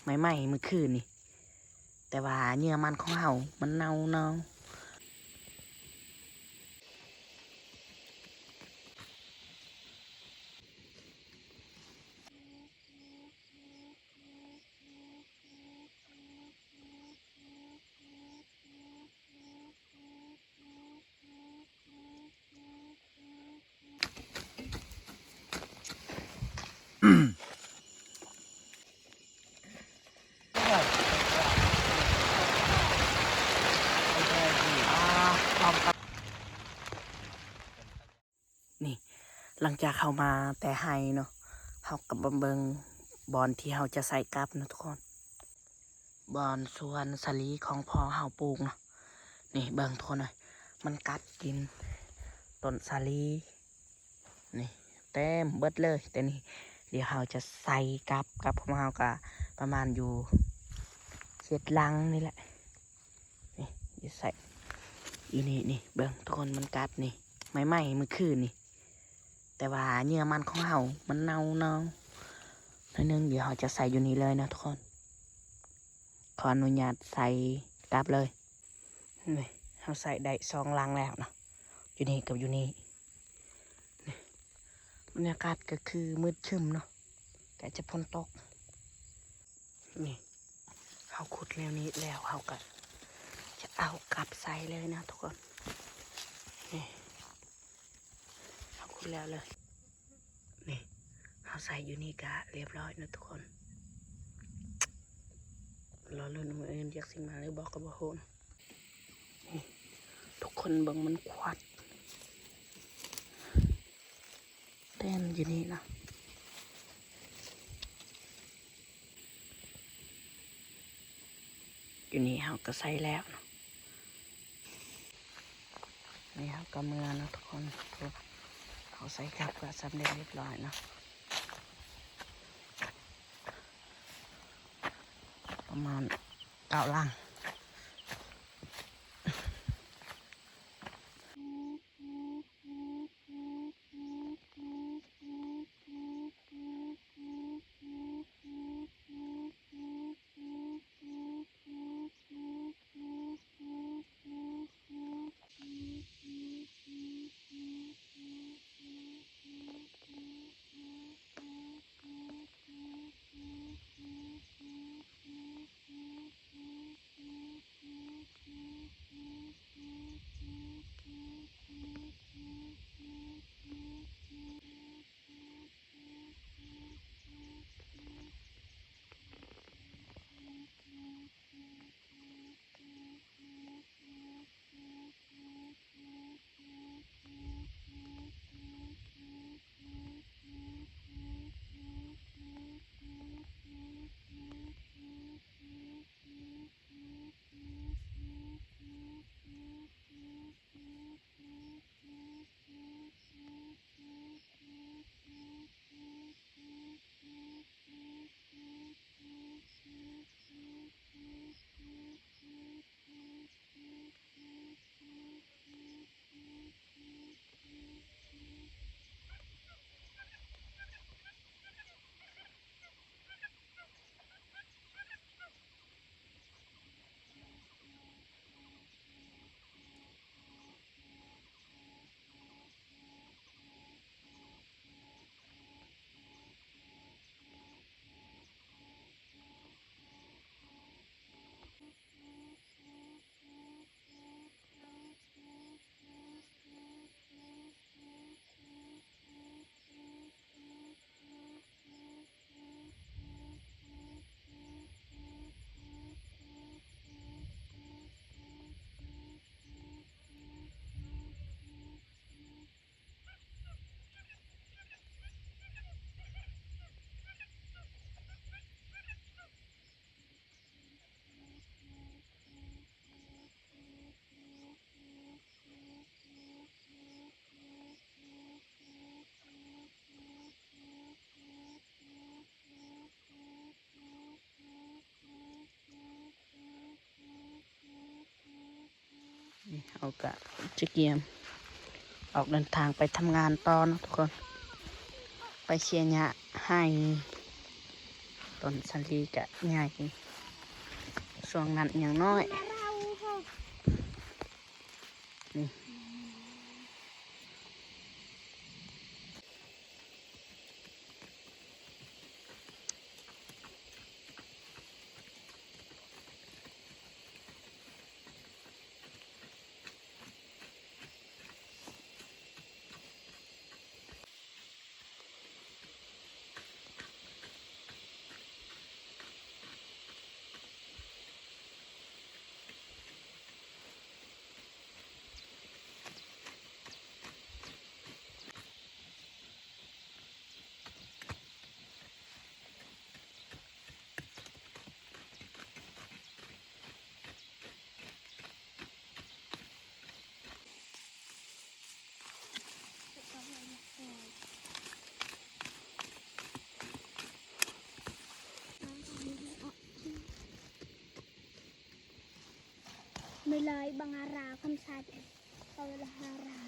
ໃໝ່ໆມື້ຄືນນີ້ ແຕ່ວ່າເຫຍື່ອມັນຂອງເຮົາມັນເນົ່າໆ. ນີ້ ຫຼັງຈາກເຮົາມາແຕ່ໄຮ່ເນາະ ເຮົາກໍມາເບິ່ງບ່ອນທີ່ເຮົາຈະໃສ່ກັບເນາະທຸກຄົນ. ບ່ອນສວນສາລີຂອງພໍ່ເຮົາປູກເນາະ. ນີ້ເບິ່ງທຸກຄົນເອີຍ ມັນກັດກິນຕົ້ນສາລີ ນີ້ເຕັມເບິດເລີຍ. ແຕ່ນີ້ດຽວເຮົາຈະໃສ່ກັບ ກັບຂອງເຮົາກະປະມານຢູ່ເຈັດຫຼັງນີ້ແຫຼະ. ນີ້ຢູ່ໃສ່ ຢູ່ນີ້ ນີ້ເບິ່ງທຸກຄົນ ມັນກັດນີ້ ໃໝ່ໆມື້ຄືນນີ້ ແຕ່ວ່າເຫຍື່ອມັນຂອງເຮົາມັນເນົ່າໆ ໜ້ອຍໜຶ່ງ. ດຽວເຮົາຈະໃສ່ຢູ່ນີ້ເລີຍເນາະທຸກຄົນ ຂໍອະນຸຍາດໃສ່ກັບເລີຍ. ນີ້ເຮົາໃສ່ໄດ້ສອງຫຼັງແລ້ວເນາະ ຢູ່ນີ້ກັບຢູ່ນີ້. ນີ້ບັນຍາກາດກໍຄືມືດຄຶ້ມເນາະ ໃກ້ຈະຝົນຕົກ. ນີ້ເຮົາຂຸດແນວນີ້ແລ້ວ ເຮົາກໍຈະເອົາກັບໃສ່ເລີຍນະທຸກຄົນ. ນີ້ເຮົາຂຸດແລ້ວເລີຍ ນີ້ເຮົາໃສ່ຢູ່ນີ້ກະລຽບຮ້ອຍນະທຸກຄົນ. ລໍລຸ້ນມື້ອື່ນຢາກຊິມາຫຼືບໍ່ກໍບໍ່ຮູ້. ນີ້ທຸກຄົນເບິ່ງມັນຄວັດ ແຕ່ມຢູ່ນີ້ເນາະ ຢູ່ນີ້ເຮົາກໍໃສ່ແລ້ວເນາະ. ນີ້ເຮົາກໍເມືອເນາະທຸກຄົນ ເຮົາໃສ່ກັບກໍສຳເລັດລຽບຮ້ອຍເນາະ ປະມານເກົ້າຫຼັງ. ນີ້ເຮົາກະຈະກຽມອອກເດີນທາງໄປທຳງານຕໍ່ເນາະທຸກຄົນ ໄປເສຍຫຍ້າໃຫ້ ຕົ້ນສາລີກະໃຫຍ່ ຊ່ວງນັ້ນຍັງນ້ອຍ ນີ້. Mulai bang ara kam sa, bang ara.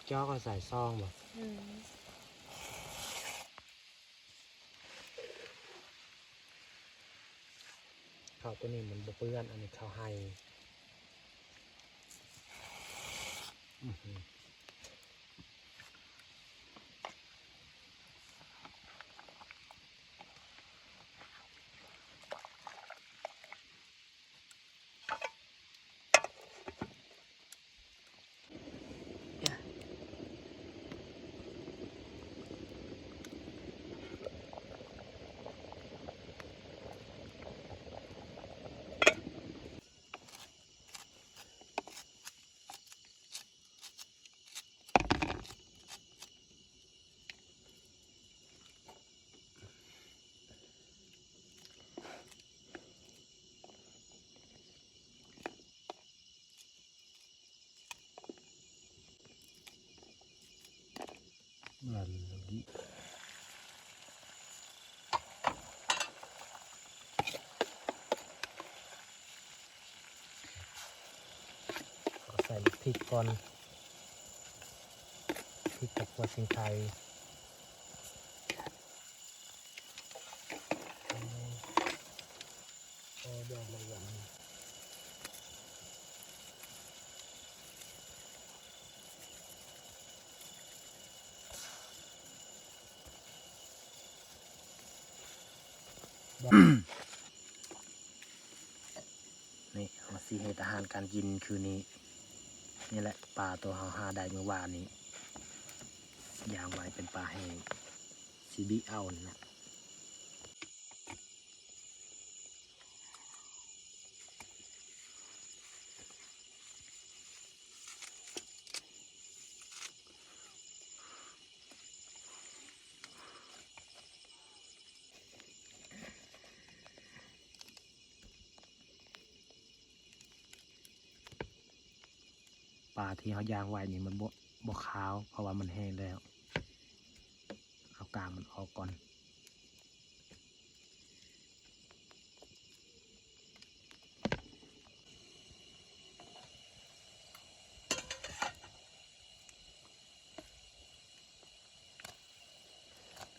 ຈອກເອົາສາຍຊອງບໍ່? ອືມ. ເຂົ້າໂຕນີ້ມັນບໍ່ເປື້ອນ, ອັນນີ້ເຂົ້າໄຮ່. ອື. ໃສ່ພລິກກ່ອນ, ພລິກກັບຫົວສີໄຄ. ນີ້ ເຮົາຊິເຮັດອາຫານການກິນຄືນນີ້. ນີ້ແຫຼະ ປາໂຕເຮົາຫາໄດ້ມື້ວານນີ້ ຢ່າງໄວເປັນປາແຫ້ງ ຊິບິເອົານີ້ແຫຼະ. ປາທີ່ເຮົາຍ່າງໄວ້ນີ້ມັນບໍ່ ບໍ່ຂາວ ເພາະວ່າມັນແຫ້ງແລ້ວ. ເອົາກາງມັນອອກກ່ອນ.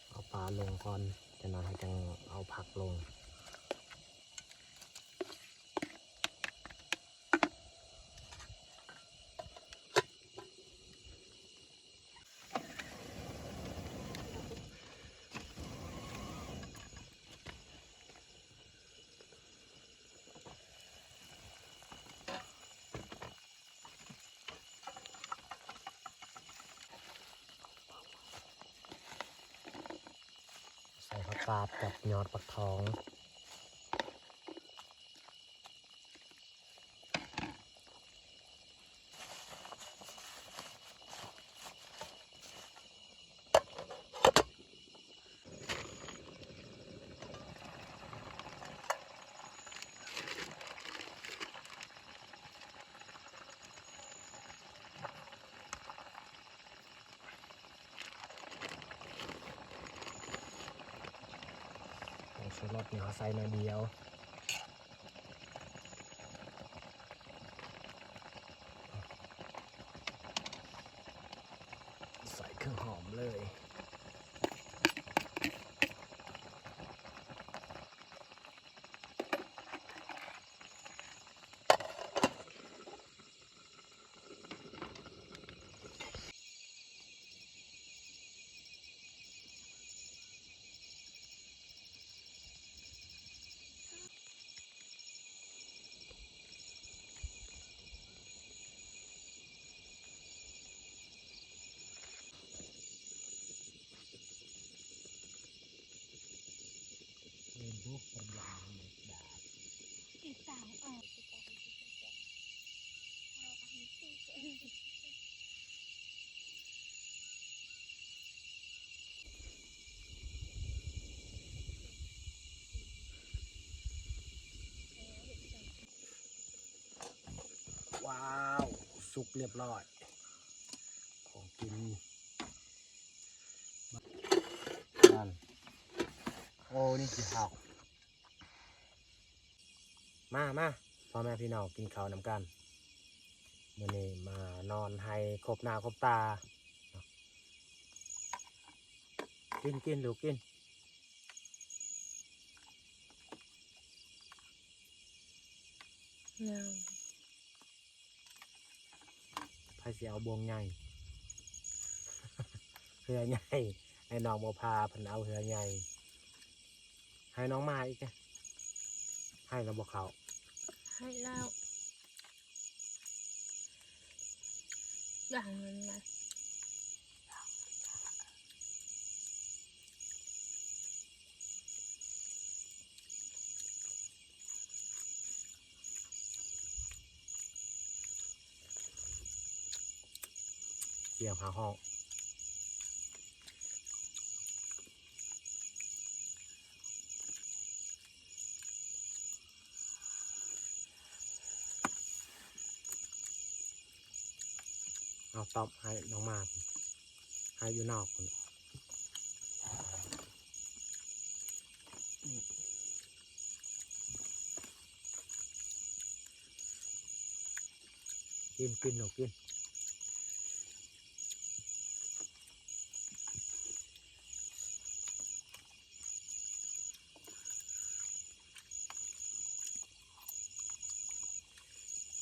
ເອົາປາລົງກ່ອນ ຈັກໜ່ອຍເຮົາຈັ່ງເອົາຜັກລົງ. ໃສ່ຜັກກາດກັບຍອດຟັກທອງ. ຜົງຊູລົດນີ້ເຮົາໃສ່ໜ້ອຍດຽວ. ໃສ່ເຄື່ອງຫອມເລີຍ. ວ້າວ ສຸກລຽບຮ້ອຍ ຂອງກິນ. ນັ້ນ ໂອ້ ນີ້ຊິເຂົ້າ. ມາ ມາ ພໍ່ແມ່ພີ່ນ້ອງ ກິນເຂົ້ານຳກັນ. ມື້ນີ້ມານອນໄຮ່ຄົບໜ້າຄົບຕາ. ກິນ ກິນ ລູກ ກິນ. ໃຜຊິເອົາບ່ວງໃຫຍ່ ເຮືອໃຫຍ່ ໄອ້ນ້ອງບໍ່ພາເພິ່ນເອົາເຮືອໃຫຍ່. ໃຫ້ນ້ອງໝາອີກ ໃຫ້ແລ້ວບໍ່ເຂົ້າ? ໃຫ້ແລ້ວ. ຢ່າງນັ້ນນະ. ສຽງພາຮ້ອງ. ເອົາຕອບໃຫ້ນ້ອງໝາ ໃຫ້ຢູ່ນອກພຸ້ນ. ກິນ ກິນ ລູກ ກິນ.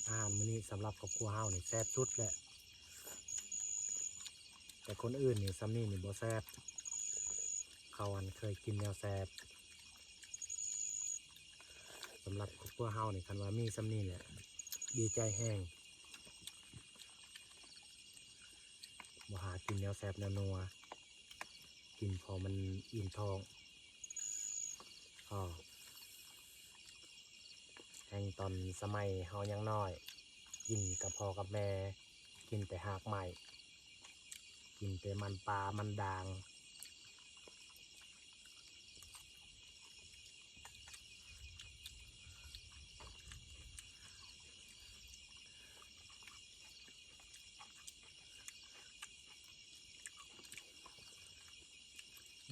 ອາຫານມື້ນີ້ສຳລັບຄອບຄົວເຮົານີ້ແຊບສຸດແຫຼະ. ແຕ່ຄົນອື່ນນີ້ ສ່ຳນີ້ນີ້ບໍ່ແຊບ. ເຂົາອັນເຄີຍກິນແນວແຊບ. ສຳລັບຄອບຄົວເຮົານີ້ ຄັນວ່າມີສ່ຳນີ້ແຫຼະ ດີໃຈແຮງ. ບໍ່ຫາກິນແນວແຊບແນວນົວ ກິນພໍມັນອີ່ມທ້ອງ. ພໍ ແຮ່ງຕອນສະໄໝເຮົາຍັງນ້ອຍ ກິນກັບພໍ່ກັບແມ່ ກິນແຕ່ຮາກໄມ້ ກິນແຕ່ມັນປ່າມັນດາງ. ເ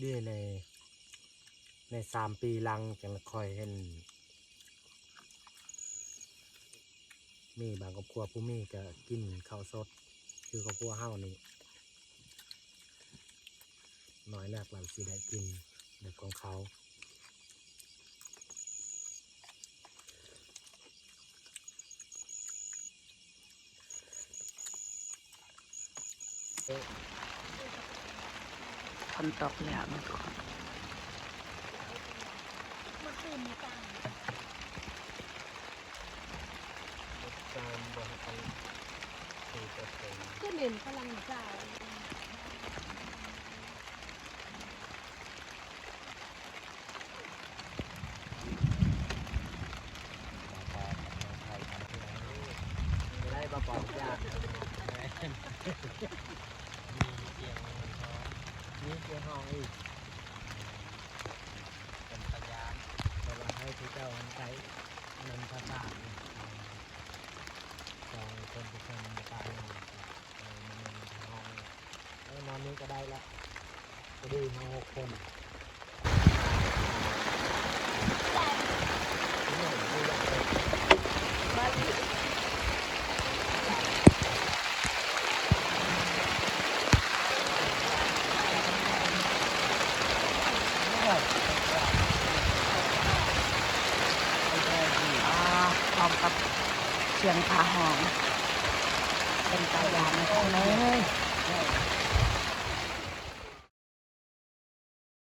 ດີໃນ ໃນສາມປີຫຼັງຈັ່ງຄ່ອຍເຫັນ ມີບາງຄອບຄົວຜູ້ມີກໍກິນເຂົ້າສົດ ຄືຄອບຄົວເຮົານີ້ ໜ້ອຍນັກລະຊິໄດ້ກິນແບບຂອງເຂົາ. ຝົນຕົກແລ້ວເນາະທຸກຄົນ. ຄືເໜັນພະລັງງານ. ບໍ່ໄດ້ບໍ່ບອກຢ່າງ ມີກ່ຽວຫ້ອງ ມີກ່ຽວຫ້ອງອີກ ເປັນພະຍານ ແຕ່ວ່າໃຫ້ຜູ້ເຈົ້າຫັ້ນໃຊ້ອັນນັ້ນພາສານີ້ ສອງຄົນທີ່ເພິ່ນບໍ່ປາກນີ້ ເອີ ມັນມີຫ້ອງ ເອີ ນອນນີ້ກໍໄດ້ລະ ພໍດີເຮົາຫົກຄົນ. ອ່າ ພ້ອມກັບສຽງຟ້າຮ້ອງ ເປັນຕາຢ້ານເລີຍ.